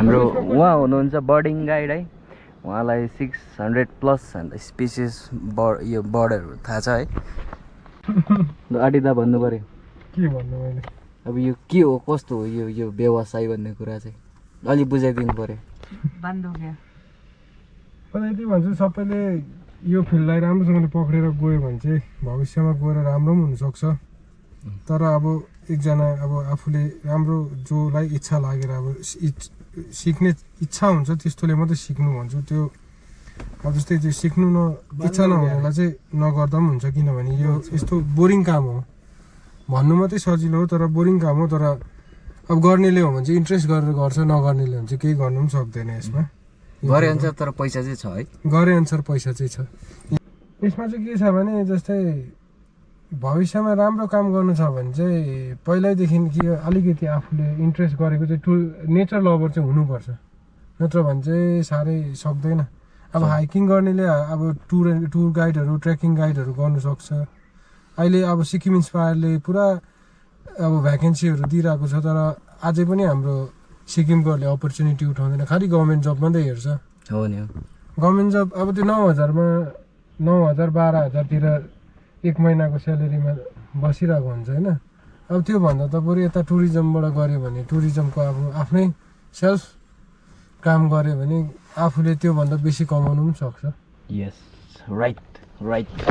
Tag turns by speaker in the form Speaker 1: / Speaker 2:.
Speaker 1: हाम्रो उहाँ हुनुहुन्छ बर्डिङ गाइड है उहाँलाई 600 प्लस स्पिसिस यो बर्डहरू थाहा छ है आदिदा भन्नु पर्यो
Speaker 2: के भन्नु मैले
Speaker 1: अब यो के हो कस्तो हो यो व्यवसाय भन्ने कुरा चाहिँ अलि बुझाइदिनु पर्यो
Speaker 2: यति भन्छु सबैले यो फिल्डलाई राम्रोसँगले पक्रेर गयो भने चाहिँ भविष्यमा गएर राम्रो पनि हुनसक्छ तर अब एकजना अब आफूले राम्रो जोलाई इच्छा लागेर अब सिक्ने इच्छा हुन्छ त्यस्तोले मात्रै सिक्नु भन्छु त्यो अब जस्तै त्यो सिक्नु इच्छा नहुनेलाई चाहिँ नगर्दा पनि हुन्छ किनभने यो यस्तो बोरिङ काम हो भन्नु मात्रै सजिलो हो तर बोरिङ काम हो तर अब गर्नेले हो भने चाहिँ इन्ट्रेस्ट गरेर गर्छ नगर्नेले हो भने चाहिँ केही गर्नु पनि सक्दैन यसमा
Speaker 1: गरे अनुसार तर पैसा चाहिँ छ है
Speaker 2: गरे अनुसार पैसा चाहिँ छ यसमा चाहिँ के छ भने जस्तै भविष्यमा राम्रो काम गर्नु छ भने चाहिँ पहिल्यैदेखि कि अलिकति आफूले इन्ट्रेस्ट गरेको चाहिँ नेचर लभर चाहिँ हुनुपर्छ नत्र भने चाहिँ साह्रै सक्दैन अब हाइकिङ गर्नेले अब टुर गाइडहरू ट्रेकिङ गाइडहरू गर्नु सक्छ अहिले अब सिक्किम इन्सपायरले पुरा अब भ्याकेन्सीहरू दिइरहेको छ तर अझै पनि हाम्रो सिक्किमकोहरूले अपर्च्युनिटी उठाउँदैन खालि गभर्मेन्ट जब मात्रै हेर्छ
Speaker 1: हो नि
Speaker 2: गभर्मेन्ट जब अब त्यो 9,000मा 9,000 12,000तिर एक महिनाको स्यालेरीमा बसिरहेको हुन्छ होइन अब त्योभन्दा त बरु यता टुरिज्मबाट गऱ्यो भने टुरिज्मको अब आफ्नै सेल्फ काम गऱ्यो भने आफूले त्योभन्दा बेसी कमाउनु पनि सक्छ
Speaker 1: यस राइट